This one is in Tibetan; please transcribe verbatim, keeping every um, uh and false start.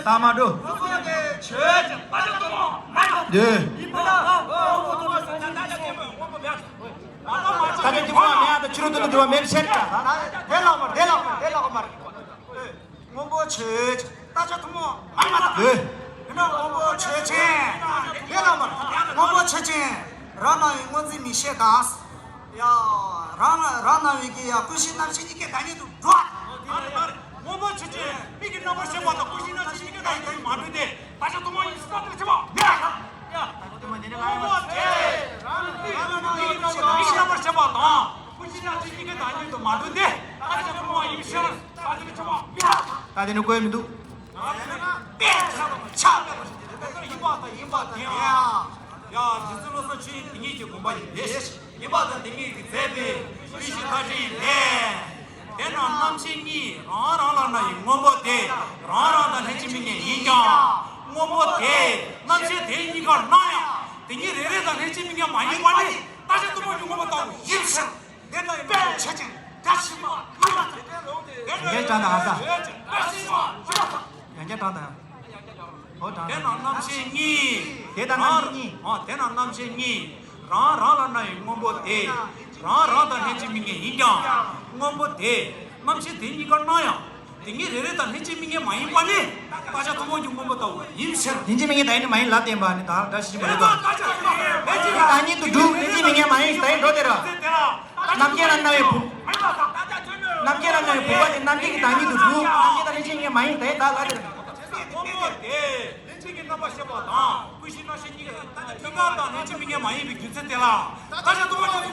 ལྟ་མ་འགྲོ། ཆོས་ཀྱི་རྟ་ཅག་ཐུན་མོང་མ་ཡིན་པ། འདོད། ཡིན་པ་ལ། རྟ་ཅག་ཐུན་མོང་མ་ཡིན་པ། ཕྱི་རོལ་དུ་འགྲོ་བ་མེད་ཕྱིར། དེ་ལ་མར་དེ་ལ་མར་དེ་ལ་མར། སྔོན་པོ་ཆོས་ཅན། རྟ་ཅག་ཐུན་མོང་མ་ཡིན་པ་དང་། ཡིན་ན་སྔོན་པོ་ཆོས་ཅན། དེ་ལ་མར་སྔོན་པོ་ཆོས་ཅན། རང་སྣང་བའི་སྔོ་འཛིན་མིག་ཤེས་དང་། ཡ། རང་རང་སྣང་བའི་གི་ཡ་ཀུན་གཞི་རྣམ་ཤེས་གཉིས་ཀའི་བདག་ཉིད་དུ་འགྲོ་བ། སྔོན་པོ་ཆོས་ཅན། མིག་གི་རྣམ་པར་ཤེས་པ་དང་ཀུན་གཞི་རྣམ་ཤེས་གཉིས་ཀའི་བདག་ཉིད་དུ་མ་གྲུབ་སྟེ། རྟ་ཅག་ཐུན་མོང་ཡིན་ཟེར་ན་དེ་ཆེ་བ་མེད་ལ། ཡ། སྔོན་པོ་ཆོས་ཅན། མིག་གི་རྣམ་པར་ཤེས་པ་དང་ཀུན་གཞི་རྣམ་ཤེས་གཉིས་ཀའི་བདག་ཉིད་དུ་མ་གྲུབ་སྟེ། རྟ་ཅག་ཐུན་མོང་ཡིན་ཕྱིར། ད་དེ་ནི་བཀོད་མི་འདུག་ད་དེ་ནི་བཀོད་མི་འདུག་དཔེ་ཆ་ཆ་ཡིན་པ་དང་ཡིན་པ་དེ་ཡང་། ཡ། རྗེ་བཙུན་བློ་བཟང་ཆོས་དབྱིངས་དེ་ཉིད་ཀྱི་དགོངས་པ་ཡིན་ཏེ། ཡིན་པ་དང་དེ་ཉིད་ཀྱིས་མཛད་པའི་ཀུན་གཞི་མཐའ་བཞིའི་ལས། དེ་རྣམས་རྣམ་ཤེས་གཉིས། རང་རང་ལ་སྣང་བའི་སྔོན་པོ་དེ། རང་རང་དང་ལྷན་ཅིག་དམིགས་ངེས་ཡིན་ཀྱང་། སྔོན་པོ་དེ་རྣམ་ཤེས་དེ་གཉིས་ཀར་སྣང་ཡང་། དེ་ཉིད་རེ་རེ་དང་ལྷན་ཅིག་དམིགས་ངེས་མ་ཡིན་པ་ནི་རྟ་ཅག་ཐུན་མོང་གི་སྔོན་པོ་ལྟ་བུ་ཡིན་ཕྱིར། དེ་ལ་དཔེ་ཆ་ཅན་བཀྲ་ཤིས་པ་ཡིན་པ་དང་། ཡང་བསྐྱར་དྲངས་དང་། ཡང་བསྐྱར་དྲངས་དང་། འོ་དྲངས་དང་། དེ་རྣམས་རྣམ་ཤེས་གཉིས། དེ་རྣམས་རྣམ་ཤེས་གཉིས། དེ་རྣམས་རྣམ་ཤེས་གཉིས། རང་རང་ལ་སྣང་བའི་སྔོན་པོ་དེ། རང་རང་དང་ལྷན་ཅིག་དམིགས་ངེས་ཡིན་ཀྱང་། སྔོན་པོ་དེ་རྣམ་ཤེས་དེ་གཉིས་ཀར་སྣང་ཡང་། དེ་ཉིད་རེ་རེ་དང་ལྷན་ཅིག་དམིགས་ངེས་མ་ཡིན་པ་ནི། རྟ་ཅག་ཐུན་མོང་གི་སྔོན་པོ་ལྟ་བུ་ཡིན་ཕྱིར། ལྷན་ཅིག་དམིགས་ངེས་བདག་ཉིད་མ་ཡིན་ལ་བརྟེན་པ་ནི་བདག་བཀྲ་ཤིས་པ་རེད་དོ། དེ་བདག་ཉིད་དུ་གྲུབ། ལྷན་ཅིག་དམིགས་ངེས་མ་ཡིན་བདག་ཉིད་འགྲོ་དེ་ར། རྣམ་མཁྱེན་ལ་སྣང་བའི་བུམ། རྣམ་མཁྱེན་ལ་སྣང་བའི་བུམ་པ་དེ་རྣམ་མཁྱེན་གྱི་བདག་ཉིད་དུ་གྲུབ། རྣམ་མཁྱེན་དང་ལྷན་ཅིག་དམིགས་ངེས་མ་ཡིན་བདག་ཉིད་ལ་བརྟེན། སྔོན་པོ་དེ་ལྷན་ཅིག་གི་རྣམ་པར་ཤེས་པ་དང་ཀུན་གཞི་རྣམ་ཤེས་གཉིས་ཀ་ལྷན་ཅིག་དམིགས་ངེས་མ་ཡིན་པའི་རྒྱུ་མཚན་དེ་ལ། རྟ་ཅག་ཐུན་མོང་གི